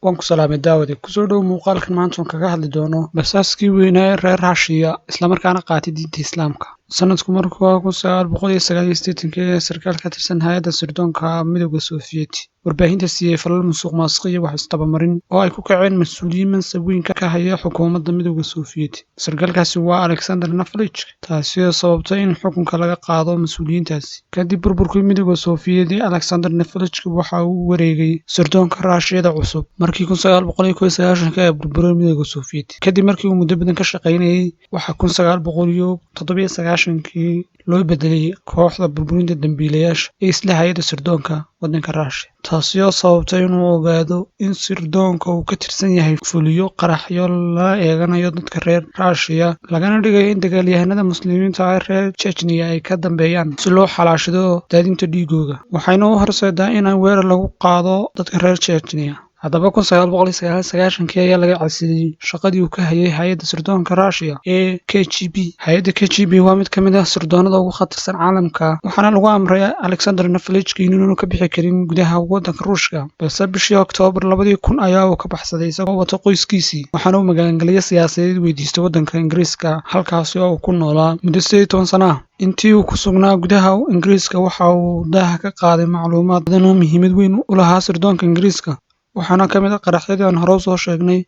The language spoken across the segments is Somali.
Waan ku salaamay, daawade. Kusoo dhow muuqaalkan maanta oon kaga hadli doono basaaskii weynaa ee reer Raashiya, islamarkaana qaatay diinta Islaamka. Sanadku markuu waa 1989-kii ee sarkaal ka tirsan hay-adda sirdoonka Midowda Sofiyeeti warbaahinta siiyey falal musuq maasuq iyo wax isdabamarin oo ay ku kaceen mas-uuliyiin mansab weyn ka haya xukuumadda Midowda Sofiyeeti. Sarkaalkaasi waa Alexander Navalny, taasi oo sababtay in xukunka laga qaado mas-uuliyiintaasi. Kadib burburkii Midowda Sofiyeeti, Alexander Navalny waxa uu wareegay sirdoonka Raashiyada cusub markii 1991-kii ay burburay Midowda Sofiyeeti. Kadib markii uu muddo badan ka shaqaynayay, waxaa 1997-kii loo bedelay kooxda burburinta dambiilayaasha ee isla hay-adda sirdoonka waddanka Raashiya, taasi oo sababtay inuu ogaado in sirdoonka uu ka tirsan yahay fuliyo qaraxyo lala eeganayo dadka reer Raashiya, lagana dhigayo in dagaalyahanada Muslimiinta ah reer Chechnya ay ka dambeeyaan si loo xalaashado daadinta dhiigooga, waxayna u horseedaa in weerar lagu qaado dadka reer Chechnya. Haddaba, 1999-kii ayaa laga casiliyey shaqadii uu ka hayay hay-adda sirdoonka Raashiya ee KGB. Hay-adda KGB waa mid ka mid ah sirdoonada ugu khatarsan caalamka, waxaana lagu amray Alexander Navalny inuunu ka bixi karin gudaha waddanka Ruushka. Balse bishii Oktoobar 2000 ayaa uu ka baxsaday isagoo wata qoyskiisii, waxaana uu magangelyo siyaasadeed weydiistay waddanka Ingiriiska, halkaasi oo uu ku noolaa muddo 18 sano ah. Intii uu ku sugnaa gudaha Ingiriiska, waxa uu daaha ka qaaday macluumaad badan oo muhiimad weyn u lahaa sirdoonka Ingiriiska, waxaana ka mid ah qaraxyadii aan hore usoo sheegnay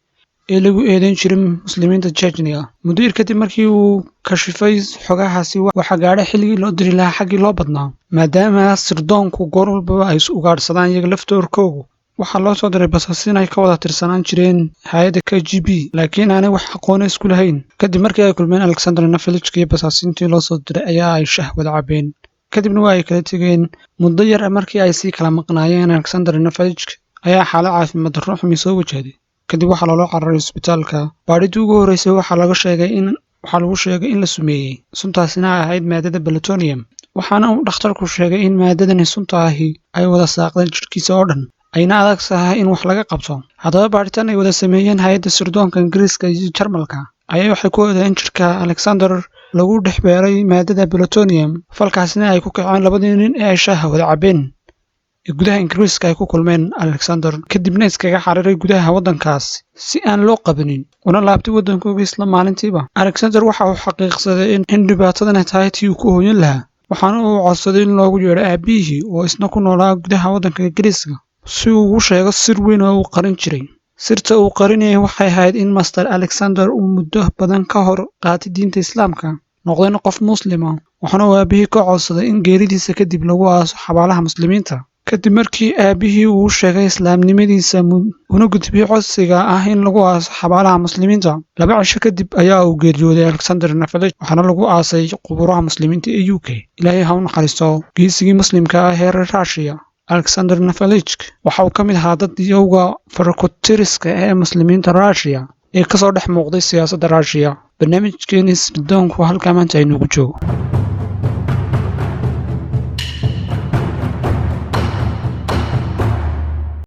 ee lagu eedeyn jiray Muslimiinta Chechnya. Muddo yar kadib markii uu kashifay xogahaasi, waxaa gaadhay xilligii loo diri lahaa xaggii loo badnaa, maadaama sirdoonku goor walbaba ay is ugaadhsadaan iyaga laftoorkoogu. Waxaa loo soo diray basaasiin ay ka wada tirsanaan jireen hay-adda KGB, laakiin aanay wax aqoona isku lahayn. Kadib markii ay kulmeen Alexander Navalny iyo basaasiintii loo soo diray ayaa ay shah wada cabeen, kadibna waa ay kala tegeen. Muddo yar markii ay sii kala maqnaayeen, Alexander Navalny ayaa xaalad caafimaad darro xumi soo wajahday. Kadib waxaa loola cararay isbitaalka. Baadhidii ugu horreysay waxaa lagu sheegay in la sumeeyey, suntaasina ay ahayd maadada plutonium, waxaana uu dhakhtarku sheegay in maadadani sunta ahi ay wada saaqdeen jidhkiisa oo dhan, ayna adag tahay in wax laga qabto. Haddaba, baadhitaan ay wada sameeyeen hay-adda sirdoonka Ingiriiska iyo Jarmalka ayaa waxay ku oodeen in jidhka Alexander lagu dhex beeray maadada plutonium, falkaasina ay ku kaceen labadii nin ee ay shaaha wada cabeen ee gudaha Ingiriiska ay ku kulmeen Alexander, kadibna iskaga xariiray gudaha waddankaas si aan loo qabanin, una laabtay waddankooga isla maalintiiba. Alexander waxa uu xaqiiqsaday in dhibaatadani tahay tii uu ku hooyan lahaa, waxaana uu codsaday in loogu yeedho aabbihii oo isna ku noolaa gudaha waddanka Ingiriiska si uu ugu sheego sir weyn oo uu qarin jiray. Sirta uu qarinayay waxay ahayd in Master Alexander uu muddo badan ka hor qaatay diinta Islaamka, noqdayna qof Muslima, waxaana uu aabbihii ka codsaday in geeridiisa kadib lagu aaso xabaalaha Muslimiinta. Kadib markii aabbihii uu u sheegay islaamnimadiisa una gudbiyey codsiga ah in lagu aaso xabaalaha Muslimiinta, 2 cisho kadib ayaa uu geeriyooday Alexander Navalny, waxaana lagu aasay qubuuraha Muslimiinta ee UK. Ilaahay ha u naxariisto geesigii Muslimka ah ee reer Raashiya, Alexander Navalny. Waxa uu ka mid ahaa dad iyowga farakutiriska ee Muslimiinta Raashiya ee kasoo dhex muuqday siyaasadda Raashiya. Barnaamijkeeni sirdoonku halkaa maanta aynugu joogo.